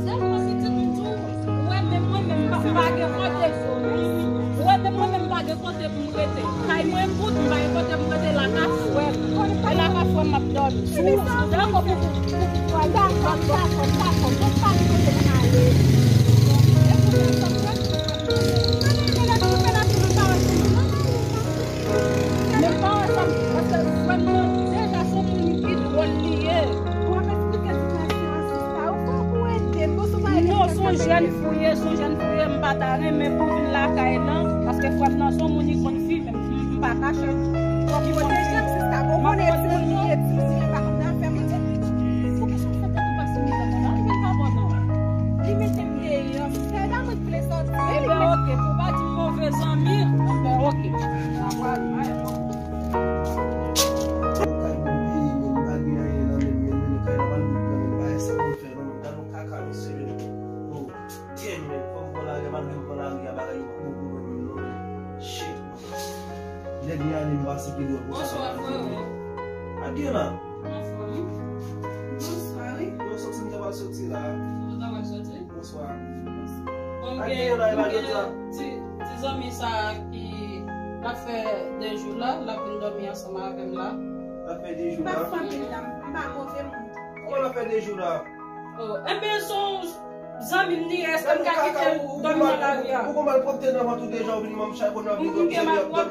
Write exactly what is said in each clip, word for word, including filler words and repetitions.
Sèlman pitit m di w, ou wè menm mwen menm m pa, m pa gen kote. Ou wè menm mwen menm m pa gen kote pou m rete. Kay mwen kout, m pa gen kote pou m rete, la ka frè m. E la ka frè m m ap dòmi. Si w dakò pou, pou, pou, pou, dakò, dakò, dakò, mwen pa gen kote pou m ale. E pou mwen, sa m fè, m fè, m fè. Men pa wè sa, paske frè m nan deja se yon moun ki dwòl li ye. Ou ap eksplike sitiyasyon an, sista. Ou fò pou ede m, bon, se yon bagay ki fèt. Non, se yon jèn fi w ye, se yon jèn fi w ye, m pa ta renmen pou w vin lakay lan, paske frè m nan se yon moun ki konn fimen, m, m pa kache. Fò ki pwoteje m, sista. Bon, konnen timoun li ye, timoun li ye, pa konn afè moun. Poukisa w fè tèt ou pa sou mwen konsa? Li vin pa bon, non. Li mete m deyò, sista. E pa mwen ki vle sòti. Enben, oke, pou w pa di m move zanmi, enben, oke. Kay pou peye, men li pa gen anyen nan men l, men, men kay la pa l bout nan men l, bagay sa pou l fè, non, men gade yon kaka, mesye, men. Oh, damn, men, fò m pran lari a, malgre m pran lari a, bagay yo pa bon pou mwen menm, non, men. Shit, man. Nèg ni ale m pase pi dwòl pou sa. Bonswa, freo. Adriana. Anfòm. Bonswa, wi. Yo, sòti m ta pral sòti la. Ou ta pral sòti? Bonswa. Bon, m gen, m gen ti, ti zanmi sa a ki l ap fè de jou la, l ap vin dòmi ansanm avè m la. L ap fè de jou la? M pa fanmi l la, m pa move moun. Kòman l ap fè de jou la? Oh, enben, se yon zanmi m li ye, èske m ka kite l dòmi nan lari a? Ou gon malpwòpte nan vant ou deja, ou vin manm chay kounye a, vin dòmi nan vant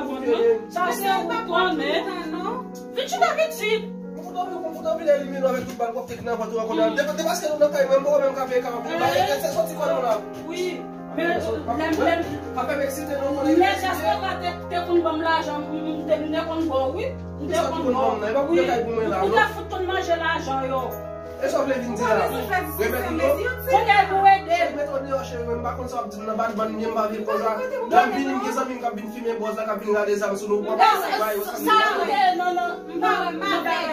mwen. Sa se ou konnen. Vin chita pitit. Ou fout anvi, ou fout anvi elimine w avèk tout malpwòpte ki nan vant ou an kounye a. Depi, depi paske nou nan kay mwen, m poko menm ka peye kay mwen. Ba, e, e, se soti kò nou la. Wi, men lè, lè, lè Jasper te, te konn ban m lajan, m, m te, m te konn ba w, wi. M te konn ba w. Wi. Ou te fout konn manje lajan yo. E sa w vle vin di la? Remèt li non? Kounye a pou ede. Cheri, mete w deyò, cheri, mwen m pa konn sa w ap di m nan, bad man m ye, m pa vle konsa. Lè m vini, m gen zanmi m k ap vin fimen bòz la, k ap vin rale zam sou nou, w ap bay yo sa. Sa, non, non, m pa wè m avèg.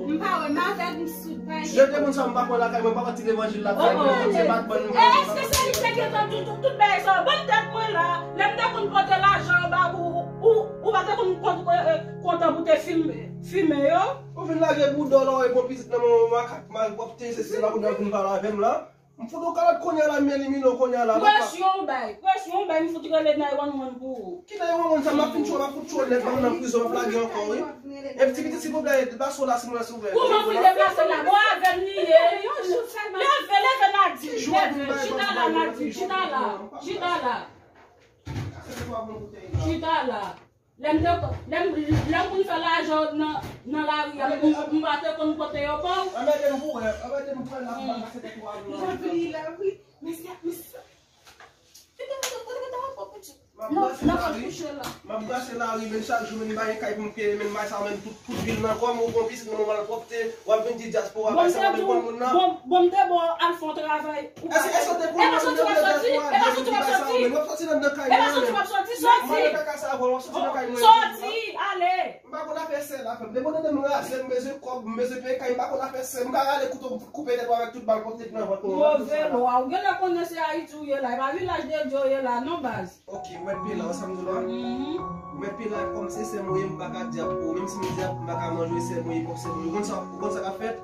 M pa wè m avèg, m soud, pa gen. Jete moun sa, m pa kwè lakay mwen, m pa kwè ti levanjil la, fè mwen, se bad man m. E èske se li ki te gentan di tout, tout bagay sa yo? Ban m tèt mwen la, lè m te konn pote lajan anba ou, ou, ou pa te konn kont, e, e, kontan pou te fim-, fimen yo? Ou vin lage bouda w la, ou e bon pitit nan men yon makak malpwòpte, se, se la pou w vin pale avè m la. M fout ou kalòt kounye a la, m elimine w kounye a la, papa. Presyon w bay, presyon w bay, m fout rele nine one one pou ou. Ki nine one one sa, m ap fin tchwe, m ap fout tchwe w nèt, ban m nan prizon, m ap lage ankò, wi. Epi ti pitit, silvouplè, deplase w la, si mwen, silvouplè. Kouman pou deplase la? Bon, avè m li ye. Leve, leve, Nadi, leve, chita la, Nadi, chita la, chita la. Chita la. Lè m te, lè m, lè m konn fè lajan nan, nan lari a, m, m pa te konn pote yo ba w. Anmède m pou wè, anmède m pou wè la, m pa kase tèt ou a. M konn vini la, wi. Mesye, mesye. Kite m, kite m, kite m, kouche la. M ap brase lari, m ap brase lari, men chak jou, men m pa gen kay pou m peye, men m bay sa, men tout, tout vil nan kò m, ou gon pitit nan malpwòpte, w ap vin di dyaspora, bay sa, men bon moun nan. Bon, bon, m te ba w al fè yon travay. Èske, èske w te konn mwen menm nan dyaspora, depi w bay sa, men w ap sòti nan, nan kay mwen menm. Sòti, sòti. Sòti, ale. M pa konn afè sè la, frè m. Depi w tande m raze, m bezwen kòb, m bezwen peye kay, m pa konn afè sè. M ka rale kouto, koupe tèt ou avèk tout bal pòte k nan vant mwen. Move lwa. Ou genlè konnen se Ayiti w ye la. E pa Vilaj de Dye w ye la, non, baz. Ok, ou mèt peye la, ou sa m di w la? Ou mèt peye la, kòm se sè mwen ye, m pa ka di ap pou ou. Menm si m di ap, m pa ka manje, sè mwen ye, kòm se mwen. Ou konn sa, ou konn sa k ap fèt?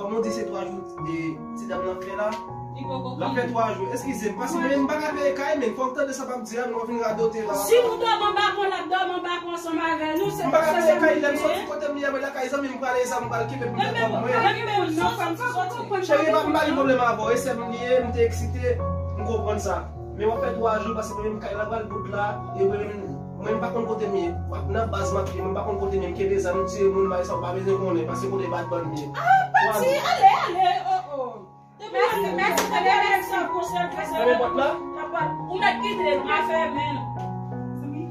Kòm ou di se twa jou, e, ti dam nan fè la, l ap fè twa jou. Eskize m, paske mwen menm m pa ka peye kay, men fò w tande sa m ap di a, nou vin radote la. Si nou dòmi anba pon, l ap dòmi anba pon ansanm avè nou, se pa sa m di. M pa ka peye kay, lè m sòti kote m ye, mwen lakay zanmi m, m prale, sa m pral kenbe pou m fè kòb mwen. Cheri, m pa, m pa gen pwoblèm avè w, e sè m li ye, m te eksite, m konprann sa. Men w ap fè twa jou, paske mwen menm kay la pral bout la, e mwen menm, mwen m pa konn kote m ye. W ap nan baz m ap ye, mwen m pa konn kote m ye, m kenbe zam, m tire moun, bagay sa w pa bezwen konnen, paske kote bad man m ye. Ah, pati, ale, ale, oh, oh. Mèsi, mèsi, mèsi. Fèmen pòt la. Ou mèt kite l, pa fèmen l. Zanmi,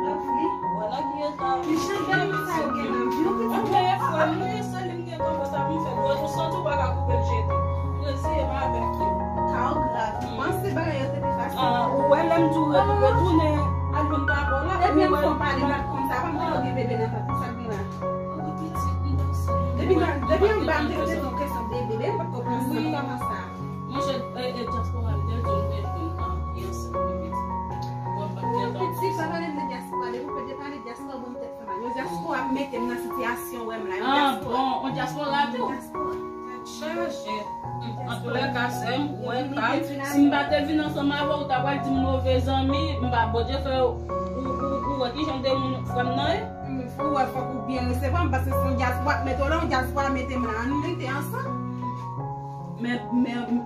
lòt li. Wè nan ki eta. Li janm gen moun sa yo gen nan vi w, pitit. Anmè, frè m, li sèl li m gen kòm sa pou m fè. Dwèt ou santi w pa ka koupe l jete. Reziye m avèk li. Ka w grav. Panse bagay yo te pi fasil. Ah, ou wè lè m di w retounen, al jwenn papa w la. Depi yon fwa w pale mal konsa, pa m te gen bebe nan vant ou, sa k gen la. Depi, depi anba, m te rete nan kesyon bebe, bebe, m pa t konprann sa, kòman sa? Monchè, e, e, dyaspora, m te di w, m te jwenn, ah, ki ansent pou pitit. Bon, m pa t gen tan. Pitit, pa pale m de dyaspora, depi w pale dyaspora, bon, m tèt Mete m nan sitiyasyon wè m la, yon Ah, dyaspora. Bon, yon dyaspora tou. Yon dyaspora. Tèt chaje. Antoulèka, sè m, ou wè ka, si m pa te vin ansanm avè w, ou ta pral di m move zanmi, m pa Bondye fè ou, ou, ou, ou wè kijan de moun frè m nan ye? Ou wè fòk ou byen resevwa m, paske se yon dyaspora k mete w la, yon dyaspora mete m la, ann rete ansanm. Men, men,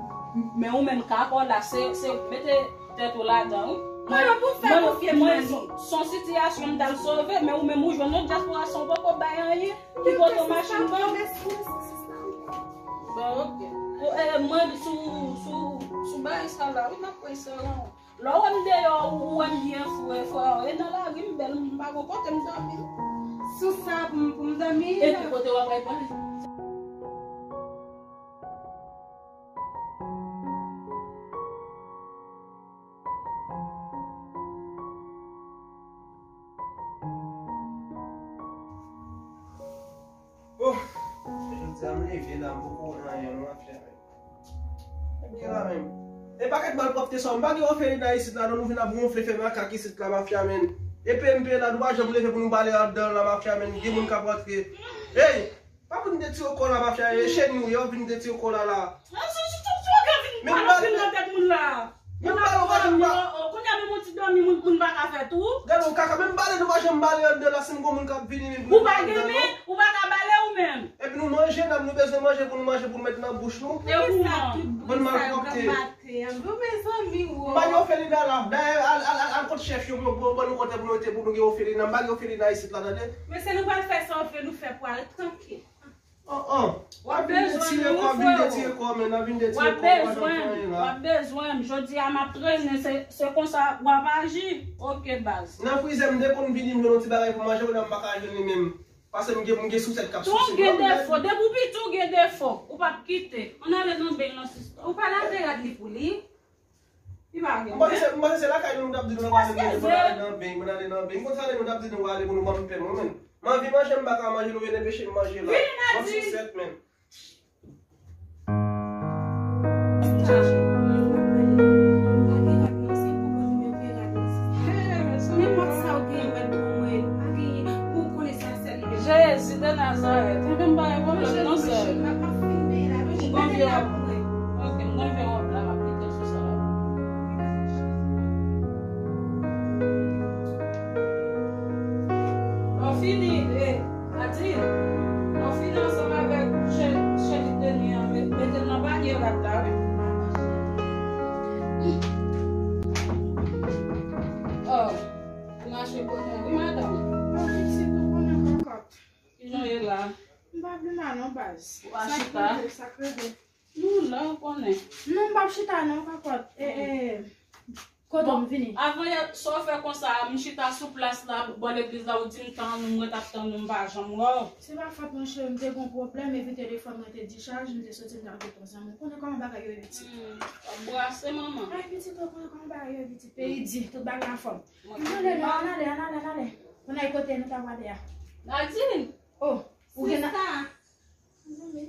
men ou menm ka kò la, se, se ou k mete tèt ou ladan, wi. Mwen, mwen, mwen, se, se yon sitiyasyon m t al sove, men ou menm ou jwenn yon dyaspora san w poko bay anyen, ki pote yon machin ban. Bon, ok. Ou, eh, mwen, sou, sou, sou bagay sa la, wi, m ap pran sa la. Lè w wè m deyò, ou, ou wè m byen fou, e fò, e nan lari m bèl, m pa gon kote m dòmi. Sou sa, pou m, pou m dòmi. Epi kote w ap al pale? Oh, jodi a m leve la, m poko wè anyen non, afè a menm. Nèg gen la menm. E pakèt malpwòpte sa, m pa gen òfelina isit la non, nou vin ap wonfle fè makak isit la, mafya menm. E P M P la, nou pa janm leve pou nou bale anndan la, mafya menm, gen moun k ap rantre. Hey! Pa vin detire kò la, mafya, e cheni w ye, w vin detire kò la la. Men m bale, men m bale, w pa janm ba- Kounye a menm yon ti dòmi moun, moun pa ka fè tou. Gade yon kaka, men m bale, nou pa janm bale anndan la, si m gon moun k ap vini, men ou pa gen men, ou pa ka bale ou menm. Epi nou manje, n ap, nou bezwen manje pou nou manje, pou nou met nan bouch nou. E ou menm. Bann malpwòpte. Bon, mezanmi, wo. M pa gen òfelina la. Dayè, al, al, al, al kot chèf yo, pou yo ban nou kote pou nou rete, pou nou gen òfelina. M pa gen òfelina isit la, tande. Men se nou pral fè sa w vle nou fè pou al trankil. Oh, oh. W ap vin detire kò, vin detire kò, men nan vin detire kò, w ap bezwen m, w ap bezwen m. Jodi a m ap trennen, se, se konsa w ap aji. Ok, baz. Nan frizè m, depi m vini, m jwenn yon ti bagay pou manje, kounye a m pa ka jwenn li menm. Paske m gen, m gen sousèt k ap souse m. Tou gen defo, depi w piti w gen defo, ou p ap kite. Ann ale nan beny nan sista. Ou pa lave rad li pou li. Li pa gen. M panse se, m panse se lakay nou, nou t ap di nou ale nan beny, nou ale nan beny. M konn sa nou t ap di nou ale pou nou ban m pè mwen menm. M anvi manje, m pa ka manje, nou vin enpeche m manje la. Vini, Nadine. Bon sousèt menm. Jezi de Nazarèt. Enben, m pa gen pwoblèm non, sè. M gon vye wòb. Ok, m gon vye wòb la, m ap kite l sou sa la. Lè w fini, eh, Nadine, lè w fini ansanm avèk chè-, chèliteni an, met-, mete l nan panye rad la, wi. Oh, ou mache konnen, wi, madanm. Mwen pitit ou konnen kòkòt. Kijan w ye la? M pa vle la non, baz. Ou pa chita? Sa k rive, sa k rive. Nou la, ou konnen. Non, m p ap chita non, kòkòt. E, e, kote m vini? Bon, avan yè, sa w fè konsa, m chita sou plas la, bò legliz la, ou di m tann ou, mwen t ap tann ou, m pa janm wè w. Se pa fòt mwen, cheri, m te gon pwoblèm, epi telefòn mwen te dichaj, m te soti, m t al ret pran zanmi. Ou konnen kòman bagay yo ye, pitit. Hmm, w ap brase, manman. Ay, pitit, ou konnen kòman bagay yo ye, pitit. Peyi di, tout bagay anfòm. Ann ale non, ann ale, ann ale, ann ale. Ann ale kote nou ta prale a. Nadine! Oh, ou gen nan... Sista!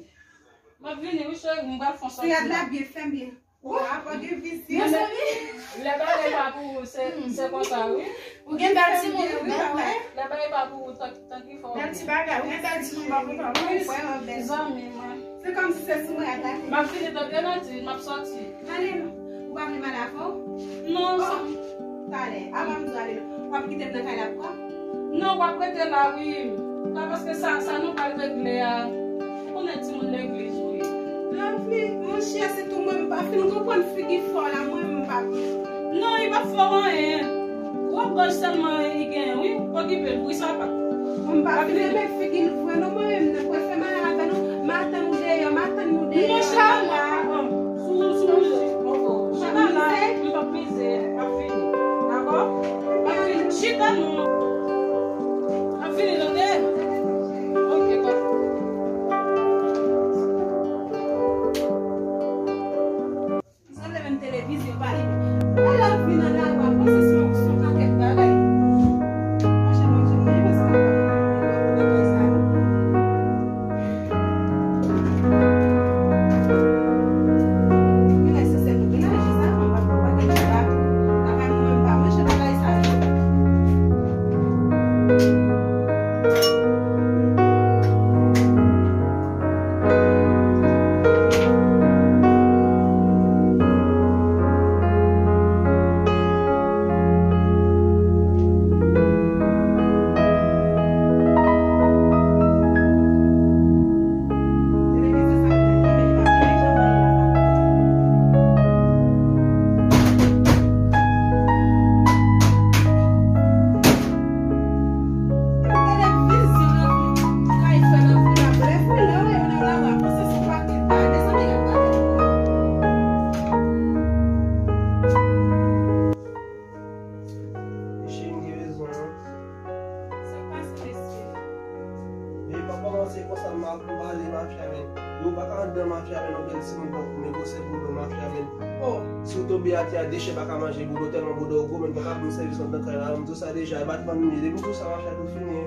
M ap vini, wi, cheri, m pral fè yon sòti la. Rad la byen fèmen. Ou pa gen vizyon. Mezanmi! Lè bagay pa pou ou, se, se konsa, wi. Ou gen bèl timoun, wi, pa wè? Lè bagay pa pou ou, tank, tank li fò. Bèl ti bagay, ou gen bèl timoun, pa pou ou. Zanmi mwen. Se kòmsi se sou mwen atake. M ap vini, tande, Nadine, m ap sòti. Ale non. Ou pa vle m ale avè w? Non. Oh, talè. Avan m di w ale non. W ap kite m nan kay la pou kò m? Non, w ap rete la, wi. Pa paske sa, sa nou pral regle a. Ou konnen timoun legliz, wi. Lovely, monchè, se tou mwen, m pa fin konprann figi fò la, mwen, m pa. Non, li p ap fè w anyen. Gwo gòj sèlman li genyen, wi. Okipe l, bri sa pa. Mwen, m pa fin renmen figi l vre, non, mwen menm, m prefere m ale avè nou. M atann ou deyò, m atann nou deyò. Monchè, m ap, sou, sou mizik, poko. Chita la, m p ap mize, m ap vini. Dakò? M ap vini. Chita non. M ap vini, tande? Ok, papa. Sa lè menm televizyon pa li. Lè l ap vin nan lari a, panse se yon, se yon pakèt bagay. Manje, manje, manje, paske m pa konn bagay sa yo. Se konsa m ap pale, mafya, men. Yo pa ka anndan, mafya, men, yon bèl timoun tankou m, negosye pou do, mafya, men. Oh, si w tonbe atè a, de chen pa ka manje bouda w, tèlman bouda w gwo, men, pa ka ban m sèvis anndan kay la, m di w sa deja, e pa t fanmi m ye, depi m di w sa, mafya, tou fini.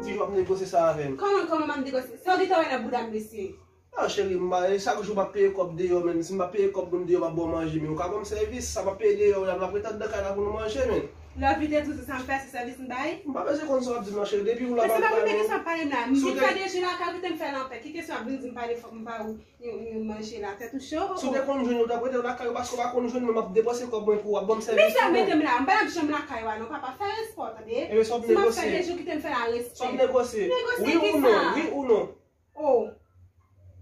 Ti Jou ap negosye sa avè m. Kòman, kòman m ap negosye? Sa w gentan wè nan bouda m, mesye? Ah, cheri, m pa, e chak jou m ap peye kòb deyò, men, si m pa peye kòb moun deyò, m ap ba w manje, men, ou ka ban m sèvis, sa m ap peye deyò, la, m ap ret anndan kay la pou nou manje, men. Love li te toujou sa m fè, se sèvis m bay. M pa bezwen konn sa w ap di m nan, cheri. Depi ou la, m ap gade. Men se pa mwen ki sa pale m la. M vin fè de jou lakay ou, kite m fè l anpè. Ki kesyon w ap vin di m pale fòk m ba ou yon, yon manje la? Tèt ou cho? Si w te konn jwenn yo, w t ap rete lakay ou, paske w pa konn jwenn mwen, m ap depanse kòb mwen pou w ap ban m sèvis. Men sa mete m la, m pa t ap janm lakay ou a non, papa, fè respè w, tande? Si m ap fè de jou, kite m fè l a respè. Sa w ap negosye? Negosye ki sa? Wi ou non? Wi ou non? Oh.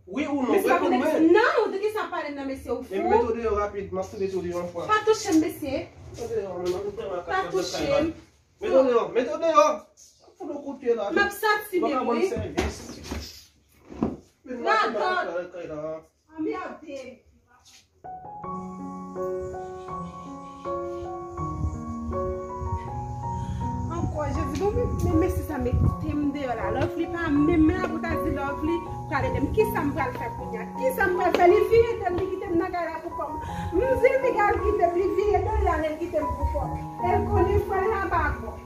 Wi ou non? Reponn mwen. Non, de ki sa pale m nan, mesye, ou fou? E mete w deyò rapid, m ap tou mete w deyò yon fwa. Pa touche m, mesye. Mete w deyò, men, m ap fè makak. Pa touche m. Mete w deyò, mete w deyò. Fout ou kout pye la. M ap sati menm, wi. Ou pa ka ban m sèvis. Men m ap fè makak la nan kay la. Anmède. Ankò, Jezi, bon, men, men mesye sa mete m deyò la. Lovely pa menm la pou ta di Lovely pral ede m. Kisa m pral fè kounye a? Kisa m pral fè? Li vire tèt li kite m nan kay la pou kò m. M di l piga l kite m, li vire do l ale, l kite m pou kò m. E l konnen frè l la pa bon.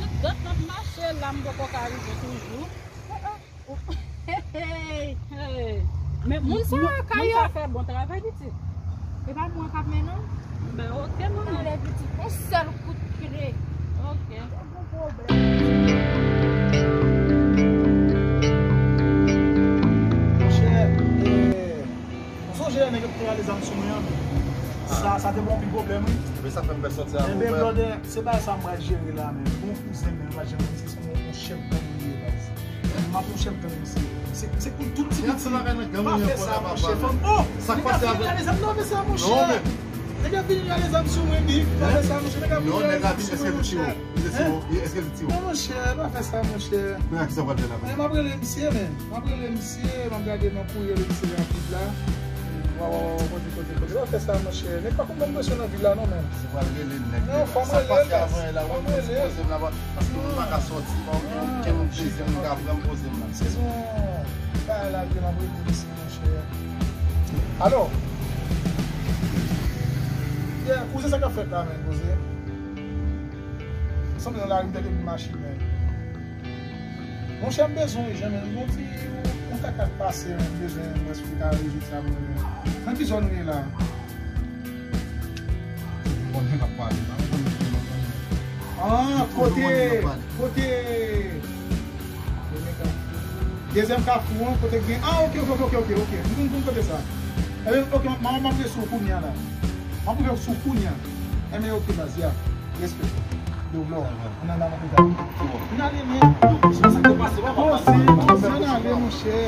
Tout dat m ap mache la, m poko ka rive toujou. Hey, hey, hey. Men moun sa yo, moun sa fè bon travay, pitit. E pa mwen k ap mennen w? Ben, ok, manman. Talè, pitit, yon sèl kout kle. Ok. Gon pwoblèm. Monchè, eh, ou sonje lè nèg yo te rale zam sou mwen an? Sa, sa te bon pil pwoblèm, wi. Ebyen, sa fè m fè sòti a. Ebyen, brother, se bagay sa m pral jere la, men. Gon kouzen m, men, m pa janm di se yon, yon chèf gang li ye, baz. M ap yon chèf gang, mesye. Se, se pou tout ti piti. Pa fè sa, monchè. Fanm, oh! Sa k pase avèk? Nèg ap vin rale zam nan, fè sa, monchè. Nèg ap vin rale zam sou mwen, bif. Pa fè sa, monchè. Nèg ap vin rale zam sou mwen, monchè. Èske l ti ou? Non, monchè, pa fè sa, monchè. Men, sa pral fè la, men, m ap rele misye, men. M ap rele misye, m ap gade nan kourye misye rapid la. Wa, wa, wa, wa, kote, kote, kote. Pa fè sa, monchè. Nèg pa konn ban m presyon nan vil la, non, men. Ou pral rele nèg. Non, fò m rele l, baz. Fò m rele l. Paske moun pa ka sòti, pa gen okenn plezi moun ka pran poze m la. Se yon bagay la, m ap rele misye, monchè. Alo? Yeah, kouzen, sa k ap fèt la, men, kouzen? Sanble nan lari, m tande bri machin, men. Monchè, m bezwen w, jan, men, m gon ti kontak k ap pase, men, m bezwen wè si w te ka rezoud sa pou mwen, men. Nan ki zòn ou ye la? Ou konnen m ap pale la, ou konnen m ap pale. Ah, kote, kote dezyèm kafou an, kote k gen, ah, ok, ok, ok, ok, ok, ok. M konn, konn kote sa. Ebyen, ok, m, m ap rele sou ou kounye a la. M ap rele sou ou kounye a. Ebyen, ok, baz, ya. Respè. Yo, bro, ann ale, ann ale, men. Poze, poze, ann ale, monchè.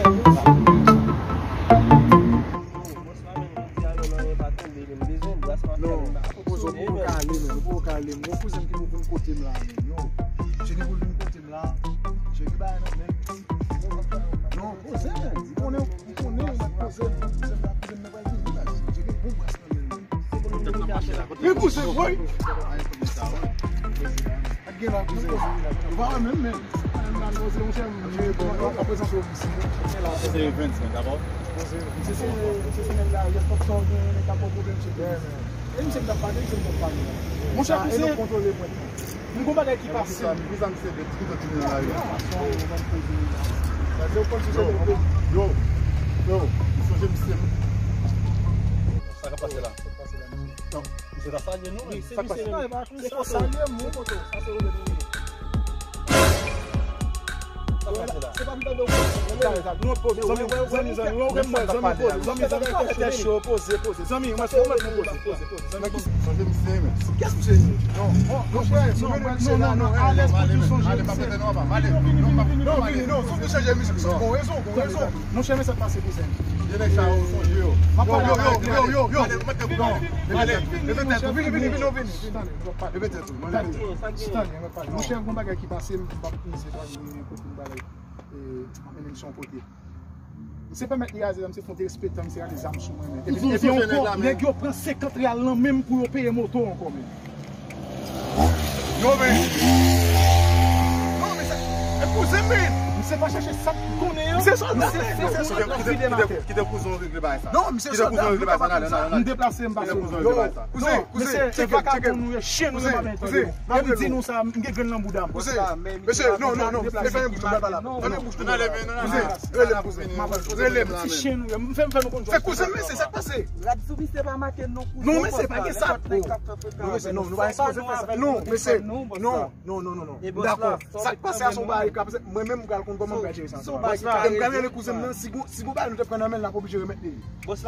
Non, poze, ou poko ka ale, men. Ou poko ka ale. M gon kouzen m ki pou vin kote m la, men. Yo, Jenny pou vin kote m la. Jenny bagay nan men. Non, poze, men. Ou konnen, ou konnen, ou mèt poze, men. Kouzen m la, kouzen m nan pral vini la. Jenny bon bras nan men, men. Men kouzen, woy. Ak gen la, kouzen. Ou pa wè menm, men. Menm la, nou se yon chèm, m prezante w isi. Se vennsenk, dakò? Se, se, se semèn la, jès pòp sa w gen, nèg la pran pwoblèm, se byen, men. E misye m t ap pale, misye m t ap pale. Monchè, kouzen. M gon bagay ki pase. Yo, yo, yo, ou sonje misye? Sa k ap pase la? Non, misye ta salye nou, men. Sa k pase? Non, e pa konsa. Se konsa. Salye moun. Sa se ou menm. Sa k pase la? Se pa m tande w. Non, poze, zanmi, zanmi, zanmi, zanmi, zanmi, poze, zanmi, zanmi, tèt cho, poze, poze. Zanmi, mwen se ou menm, poze, poze. Nan ki, sonje misye, men. Kiyès misye ye? Non, non, non, non, non, non, alèz pou di sonje misye. Vini, vini, vini, vini, vini, non, fòk nou chanje mizik, misye gon rezon, gon rezon. Monchè, men sa k pase, kouzen. Gen nèg sa yo, sonje yo. M Yo, yo, yo, yo, yo, yo. Leve tèt ou, vini, vini, vini, vini. Leve tèt ou, mwen leve tèt ou. Monchè, yon bagay ki pase, m pa konn se pa gen kote m balè. E, m ap mennen misyon kote. M se pèmèt li raze zam, se fon derespektan, m se rale zam sou mwen, men. Epi, epi ankò, nèg yo pran senkant real nan men m pou yo peye moto ankò, men. Yo, men. Non, men se, e kouzen, men. M se pa chache sa m konnen an. M se sòlda, men. Se fon nan ki vide m atè. Kite kouzen w regle bagay sa. Non, m se sòlda, m deplase m pase. Kite kouzen w regle bagay sa. Kouzen, kouzen, mesye, e vakabon nou ye, chen nou ye, pa vin tande nou. Depi m di nou sa, m gen grenn nan bouda m. Kouzen, mesye, non, non, non, e fè yon bout, m pral pale. Fè yon bout, kouzen, rele m, kouzen. Rele m, ti chen nou ye. M fè, m fè nou konn. Fè kouzen, mesye, sa k pase? Rad sou misye pa make non, kouzen. Non, mesye, pa gen sa. Non, mesye, non, nou pa sipoze fè sa. Non, mesye, non, non, non, non, non. Dakò. Sa k pase a se yon bagay k ap pase. Mwen menm, m pral konn kòman m pral jere sa. E m pral rele kouzen m nan, si gon, si gon bagay nou te pran nan men l, n ap oblije remèt li.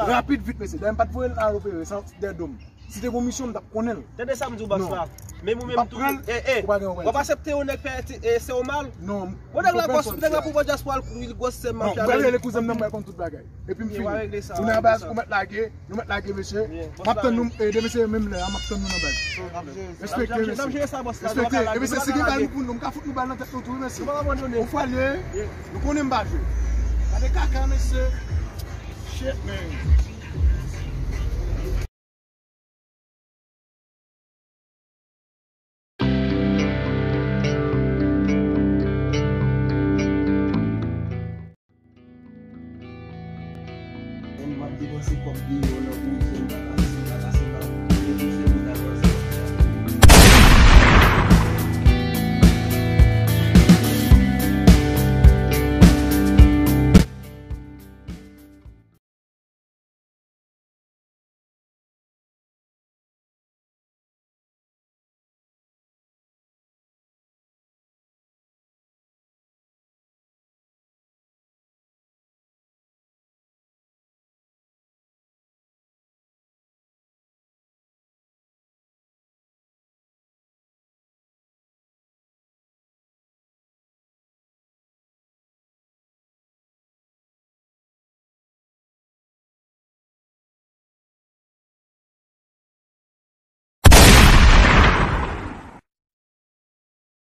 Rapid, vit, mesye. Dayè m pa t voye l al opere, se yon dèdo m. Si te gon misyon, m t ap konnen l. Tande sa m di w, bòs la. Menm ou menm tou. E, e, w ap aksepte yon nèg fè ti, e, se w mal? Non. Bon, nèg la gòs, nèg la pou bò dyaspora, l gwòs sè m ap chale. Non, m pral rele kouzen m nan, m pral konn tout bagay. Epi m fini. Ou nan baz, ou mèt lage, nou mèt lage, mesye. M ap tann nou, e, de mesye menm lè a, m ap tann nou nan baz. Respekte, mesye. Respekte. E, mesye, si gen bal nou pou nou, m ka fout nou bal nan tèt nou tou, wi, mesye. Yon fwa l ye, nou konnen m pa jwe. Gade kaka, mesye. Shit, man. M ap depanse kòb deyò nan bouzen, m pa pase, m pa pase pa bouzen.